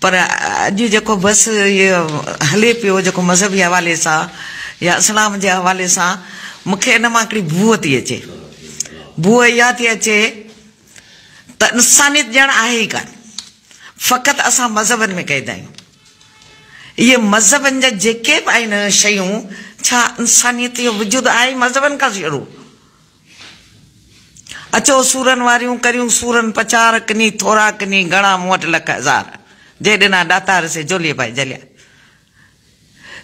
پر اڄ جيڪو بس اهو هلي پيو جيڪو مذهبي حوالي سان يا اسلام جي حوالي سان مون کي ان مان هڪڙي بوء ٿي اچي. بوء اها ٿي اچي ته انسانيت ڄڻ آهي ئي ڪانه. فقط اسان مذهبن ۾ قيد آهيون. اهي مذهبن جا جيڪي به آهن شيون، ڇا انسانيت جو وجود آهي ئي مذهبن کان شروع؟ اچو سورن واريون ڪريون سورن پچار، ڪني ٿورا ڪني گهڻا مون وٽ لک هزار، جي ڏنا ڏاتار سي جهوليء پائي جهليا.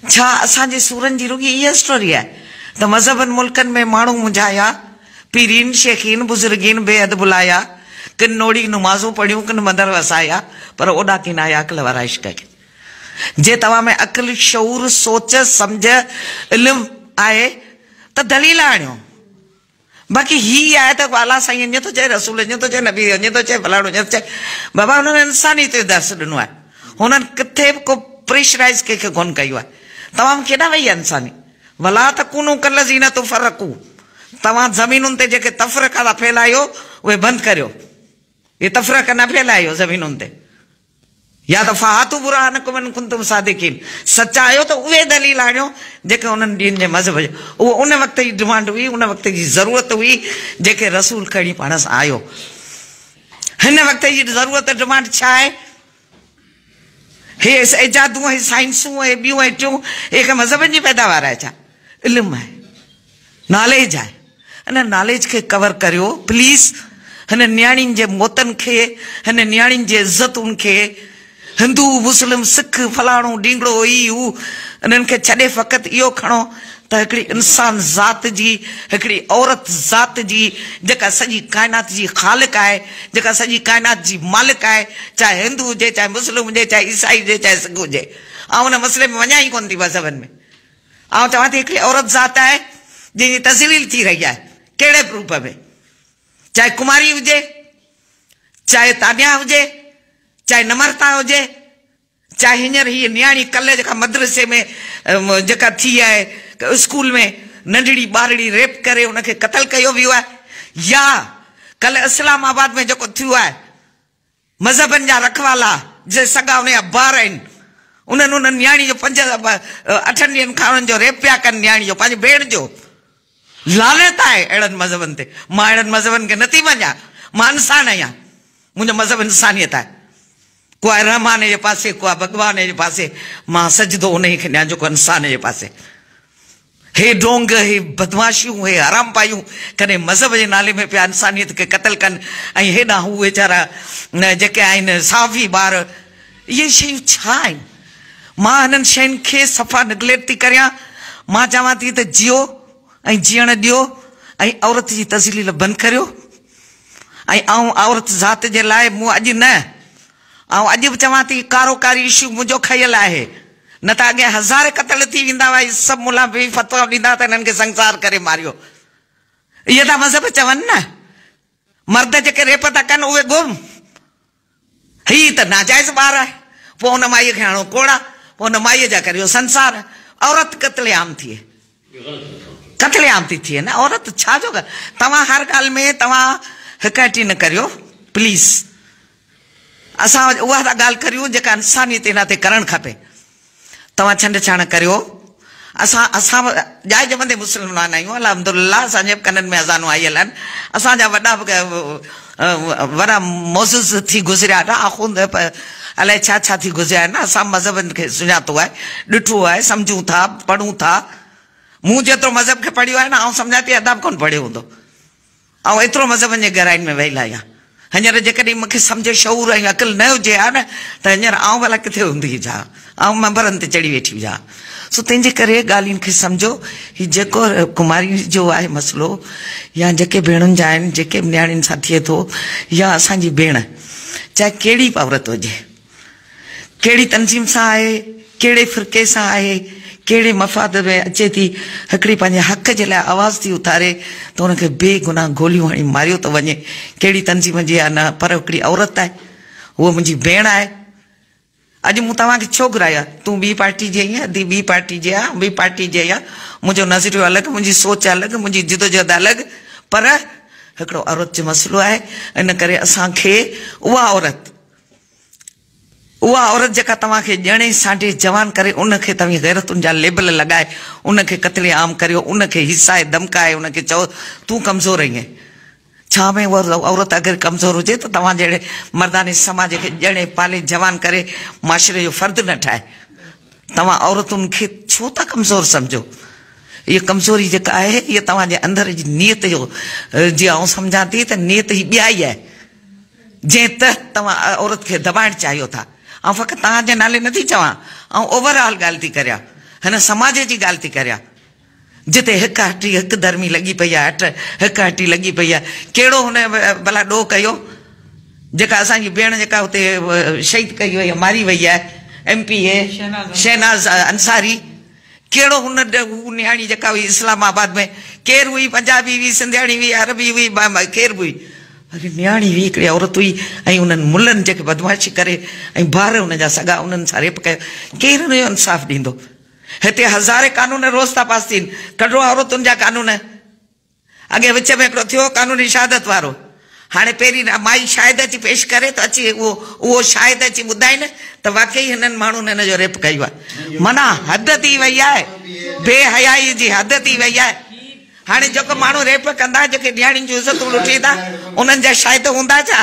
ڇا اسان جي سورن جي رڳي اها اسٽوري آهي ته مذهبن ملڪن ۾ ماڻهو منجهايا، پيرين، شيخين، بزرگين بيحد بلايا، ڪن نوڙي نمازون پڙهيون، ڪن مندر وسايا، پر اوڏا ڪين آيا عقل وارا عشق کي. جي توهان ۾ عقل، شعور، سوچ، سمجهه، علم آهي ته دليل آڻيو. باقي هي آهي ته الله سائين ائين ٿو چئي، رسول ائين ٿو چئي، نبي ائين ٿو چئي، فلاڻو ائين ٿو چئي. بابا هنن انسانيت جو درس ڏنو آهي. هنن ڪٿي به ڪو پريشرائيز ڪنهن کي ڪونه ڪيو آهي. توهان ۾ ڪيڏانهن وئي آهي انساني؟ ولا تڪونوا ڪالذين تفرقوا توهان زمينن تي جيڪي تفرقا ٿا ڦهلايو اهي بند ڪريو. اهي تفرقا نه ڦهلايو زمينن تي. يا ته فهاتوا برهانڪم ان ڪنتم صادقين سچا آهيو ته اهي دليل آڻيو جيڪي انهن ڏينهن جي مذهب جو اهو ان وقت جي ڊمانڊ هئي ان وقت جي ضرورت هئي جيڪي رسول کڻي پاڻ سان آيو هن وقت جي ضرورت ڊمانڊ ڇا آهي هي ايجادون هي سائنسون هي ٻيون هي ٽيون هي ڪنهن مذهبن جي پيداوار آهي ڇا علم آهي ناليج آهي ان ناليج کي ڪور ڪريو پليز هن نياڻين جي موتن کي هن نياڻين جي عزتن کي هندو مسلم سک فلاڻو ڊينگڙو هي هو انهن کي ڇڏي فقط اهو کڻو ته هڪڙي انسان ذات جي هڪڙي عورت ذات جي جيڪا سڄي ڪائنات جي خالق آهي جيڪا سڄي ڪائنات جي مالڪ آهي چاهي هندو هجي چاهي مسلم هجي چاهي عيسائي هجي چاهي سک هجي آئون ان مسئلي ۾ وڃان ئي ڪونه ٿي مذهبن ۾ آئون چوان ٿي هڪڙي عورت ذات آهي جنهن جي تذليل ٿي رهي آهي ڪهڙي به روپ ۾ چاهي ڪماري هجي چاهي تانيا هجي چاهي نمرتا هجي چاهي هينئر هيء نياڻي ڪلهه جيڪا مدرسي ۾ جيڪا ٿي آهي اسڪول ۾ ننڍڙي ٻارڙي ريپ ڪري ان کي قتل ڪيو ويو آهي يا ڪلهه اسلام آباد ۾ جيڪو ٿيو آهي مذهبن جا رکوالا جي سڳا ان جا بار آهن انهن ان نياڻي جو پنج اٺن ڏينهن کان انهن جو ريپ پيا ڪن نياڻي جو پنهنجي ڀيڻ جو لعنت آهي اهڙن مذهبن تي مان اهڙن مذهبن کي نٿي مڃان مان انسان آهيان منهنجو مذهب انسانيت آهي ڪو آهي رحمان جي پاسي ڪو آهي ڀڳوان جي پاسي مان سجدو انهي کي ڏيان جيڪو انسان جي پاسي هي ڍونگ، هي بدمعاشيون، هي حرام پايون ڪڏهن مذهب جي نالي ۾ پيا انسانيت کي قتل ڪن ۽ هيڏانهن هو ويچارا جيڪي آهن صحافي ٻار اهي شيون ڇا آهن؟ مان هنن شين کي صفا نگليڪٽ ٿي ڪريان مان چوان ٿي ته جيئو ۽ جيئڻ ڏيو ۽ عورت جي تذليل بند ڪريو ۽ آئون عورت ذات جي لاء مون اڄ نه آئون اڄ به چوان ٿي ڪارو ڪاري اشو منهنجو کنيل آهي نه ته اڳي هزار قتل ٿي ويندا هئا، هي سڀ ملان به فتوائون ڏيندا هئا ته هنن کي سنگسار ڪري ماريو. اهي ٿا مذهب چون نه. مرد جيڪي ريپ ٿا ڪن اهي گم. هي ته ناجائز ٻار آهي. پوء ان مائيء کي هڻو ڪوڙا، پوء ان مائيء جا ڪريو سنسار. عورت قتل عام ٿئي. قتل عام ٿي ٿئي نه عورت ڇا جو توهان هر ڳالهه ۾ توهان هڪ هٽي نه ڪريو پليز. اسان اها ٿا ڳالهه ڪريون جيڪا انسانيت هن تي ڪرڻ کپي. توهان ڇنڊ ڇاڻ ڪريو. اسان اسان به ڄائي ڄمندي مسلمان آهيون الحمدلله اسان جي به ڪنن ۾ اذانون آيل آهن. اسان جا وڏا به وڏا معزز ٿي گذريا آهن آخوند الائي ڇا ڇا ٿي گذريا آهن. اسان مذهبن کي سڃاتو آهي ڏٺو آهي سمجهون ٿا پڙهون ٿا. مون جيترو مذهب کي پڙهيو آهي نه آئون سمجهان ٿي ادا به ڪونه پڙهيو هوندو. آئون ايترو مذهبن جي گهراين ۾ ويل آهيان. هينئر جيڪڏهن مون کي سمجهه، شعور ۽ عقل نه هجي ها نه ته هينئر آئون ڀلا ڪٿي هوندي هجان ها. آئون منبرن تي چڙهي ويٺي هجان ها. سو تنهن جي ڪري ڳالهين کي سمجهو. هي جيڪو ڪماري جو آهي مسئلو يا جيڪي ڀيڻن جا آهن، جيڪي به نياڻين سان ٿئي ٿو يا اسان جي ڀيڻ چاهي ڪهڙي به عورت هجي، ڪهڙي تنظيم سان آهي، ڪهڙي فرقي سان آهي، ڪهڙي مفاد ۾ اچي ٿي، هڪڙي پنهنجي حق جي لاء آواز ٿي اٿاري ته ان کي بي گناهه گوليون هڻي ماريو ٿو وڃي، ڪهڙي تنظيم جي آهي نه پر هڪڙي عورت آهي، هوء منهنجي ڀيڻ آهي، اڄ مون توهان کي ڇو گهرايو آهي، تون ٻي پارٽي جي آهين، ادي ٻي پارٽي جي آهي، آئون ٻي پارٽي جي آهيان، منهنجو نظريو الڳ، منهنجي سوچ الڳ، منهنجي جدوجهد الڳ، پر هڪڙو عورت جو مسئلو آهي، ان ڪري اسان کي اها عورت. اها عورت جيڪا توهان کي ڄڻي سانڍي جوان ڪري ان کي توهين غيرتن جا ليبل لڳائي ان کي قتل عام ڪريو ان کي هيسائي ڌمڪائي ان کي چئو تون ڪمزور آهين ڇا ۾ اها عورت اگر ڪمزور هجي ته توهان جهڙي مرداني سماج کي ڄڻي پالي جوان ڪري معاشري جو فرد نه ٺاهي توهان عورتن کي ڇو ٿا ڪمزور سمجهو اها ڪمزوري جيڪا آهي اها توهان جي اندر جي نيت جو جي آئون سمجهان ٿي ته نيت هي ٻيا ئي آهي جنهن تحت توهان عورت کي دٻائڻ چاهيو ٿا. آئون فقط توهان جي نالي نٿي چوان، آئون اوور آل ڳالهه ٿي ڪريان، هن سماج جي ڳالهه ٿي ڪريان، جتي هڪ هٽي هڪ ڌرمي لڳي پئي آهي، هٽ هڪ هٽي لڳي پئي آهي، ڪهڙو هن ڀلا ڏوهه ڪيو، جيڪا اسان جي ڀيڻ جيڪا هتي شهيد ڪئي وئي آهي، ماري وئي آهي، ايم پي اي شهناز انصاري. ڪهڙو هن هو نياڻي جيڪا هئي اسلام آباد ۾ ڪير هئي پنجابي هئي سنڌياڻي هئي عربي هئي ڪير به هئي اري نياڻي هئي هڪڙي عورت هئي ۽ انهن ملن جيڪي بدمعاشي ڪري ۽ ڀار ان جا سڳا انهن سان ريپ ڪيو ڪير ان جو انصاف ڏيندو هتي هزارين قانون روز ٿا پاس ٿين ڪڍو عورتن جا قانون. اڳي وچ ۾ هڪڙو ٿيو قانوني شهادت وارو، هاڻي پهرين مائي شاهد اچي پيش ڪري ته اچي اهو اهو شاهد اچي ٻڌائين ته واقعي هنن ماڻهن هن جو ريپ ڪيو آهي. معنيٰ حد ٿي وئي آهي، بي حيائي جي حد ٿي وئي آهي. هاڻي جيڪو ماڻهو ريپ ڪندا، جيڪي نياڻين جون عزتون لٽيندا، انهن جا شاهد هوندا ڇا؟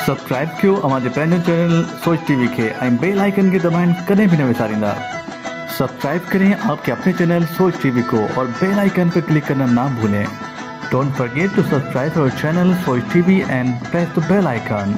سبسڪرائب ڪيو اوهان جي پنهنجو چينل سوچ ٽي وي کي ۽ بيل آئيڪن کي دٻائڻ ڪڏهن به نه وساريندا. سبسڪرائب ڪرين آپ ڪي اپني چينل سوچ ٽي وي ڪو اور بيل آئيڪن پي ڪلڪ ڪرنا نا ڀولين. Don't forget to subscribe our channel Soch T V and press the bell icon.